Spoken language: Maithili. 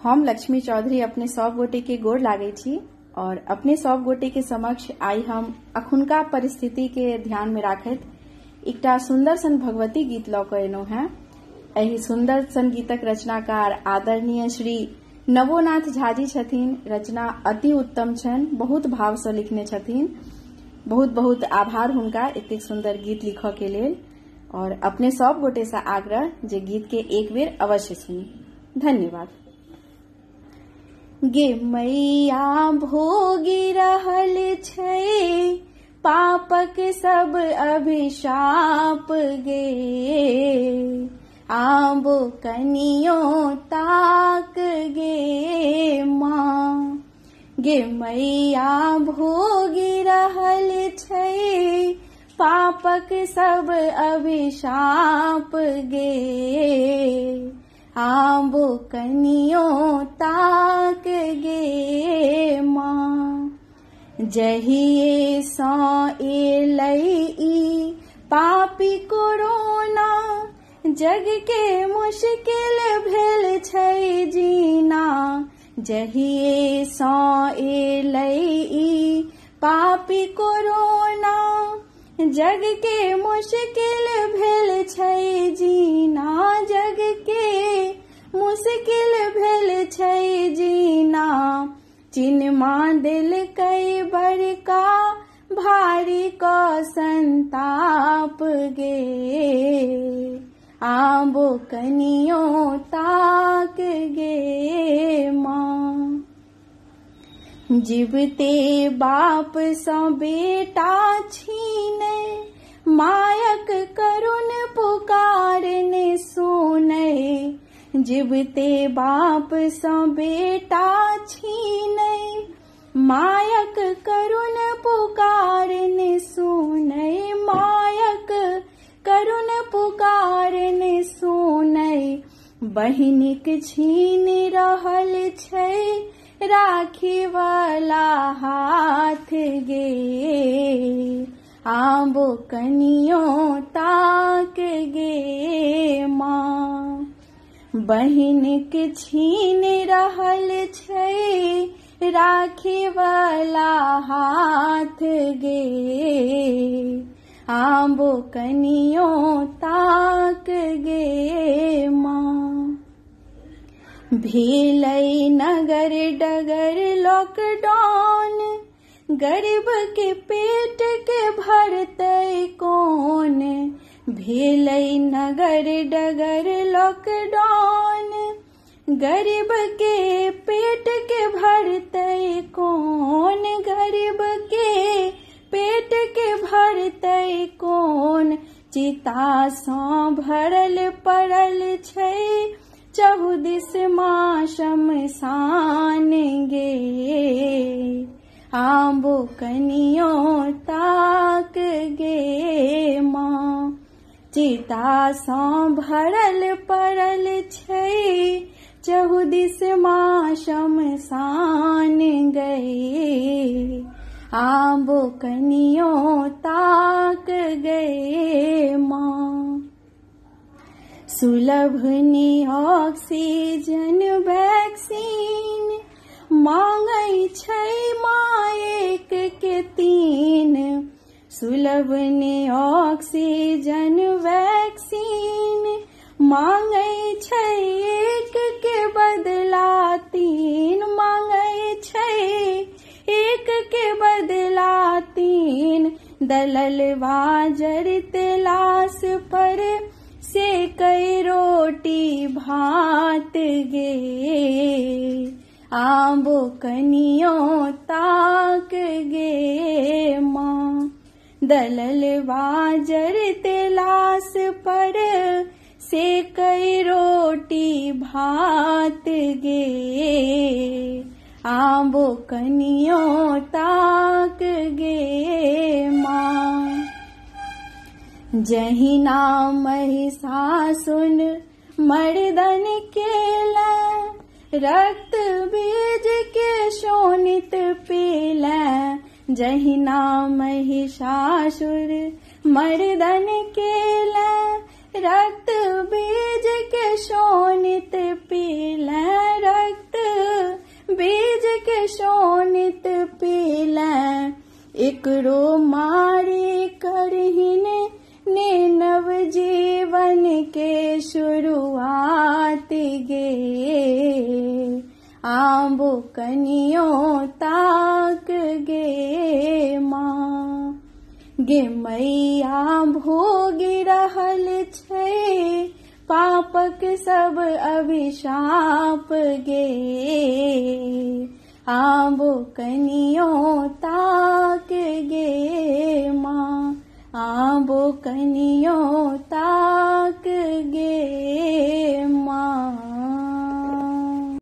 हम लक्ष्मी चौधरी अपने सब गोटे के गोर लागै छी और अपने सब गोटे के समक्ष आई हम अखुनका परिस्थिति के ध्यान में राखैत एकटा सुंदर सन भगवती गीत लऽ कऽ एलहुँ हेँ। एहि सुंदर सन गीतक रचनाकार आदरणीय श्री नवोनाथ झाजी छथिन। रचना अति उत्तम छनि, बहुत भावसँ लिखने छथिन। बहुत बहुत आभार हुनका एतेक सुंदर गीत लिखऽ के लेल और अपने सब गोटे से आग्रह जे गीत के एक बेर अवश्य सुनी। धन्यवाद। गे मैया भोगी रहल छै पापक सब अभिशाप गे, आबो कनियो ताक गे माँ। गे मैया भोगी रहल छै पापक सब अभिशाप गे, आबो कनियो ताक गे माँ। जहिये सँ एलै ई पापी कोरोना, जग के मुश्किल भेल छै जीना। जहिये सँ एलै ई पापी कोरोना, जग के मुश्किल भेल छै जीना। जग के मुश्किल भेल छै जीना। चिन्मा देलकै बड़का भारी क संताप गे, आबो कनियो ताक गे माँ। जीवते बाप सँ बेटा छीने, मायक करुण पुकार ने सुने। जीवते बाप सँ बेटा छीने, मायक करुण पुकार ने सुने। मायक करुण पुकार ने सुने। बहिनिक छीन रहल छै राखी वाला हाथ गे, आबो कनियो ताक गे माँ। बहिनिक छीन रहल छै राखी वाला हाथ गे, आबो कनियो ताक गे माँ। भेलै नगर डगर लॉकडाउन, गरीब के पेट के भरतै कोन। भेलै नगर डगर लॉकडाउन, गरीब के पेट के भरतै कोन। गरीब के पेट के भरतै कोन। चिता सँ भरल पड़ल छै चहुदिस माँ शमशान गे, आबो कनियो ताक गे माँ। चिता सँ भरल पड़ल छै चहुदिस माँ शमशान गे, आबो कनियो ताक गे माँ। सुलभ ने ऑक्सीजन वैक्सीन, मांगै छै माँ एक के तीन। सुलभ ने ऑक्सीजन वैक्सीन, मांगै छै एक के बदला तीन। मांगै छै एक के बदला तीन। दललवा जरत लाश पर सेकै रोटी भात गे, आबो कनियो ताक गे माँ। दललवा जरत लाश पर सेकै रोटी भात गे, आबो कनियो ताक गे माँ। जहिना महिषासुर मर्दन केला, रक्त बीज के शोणित पीला। जहिना महिषासुर मर्दन केला, रक्त बीज के शोणित पीला। रक्त शोणित पीले, एकरो मारी करहिन ने नव जीवन के शुरुआत गे, आबो कनियो ताक गे माँ। गे मैया भोगि रहल छै पापक सब अभिशाप गे, आबो कनियो ताक गे माँ, आबो कनियो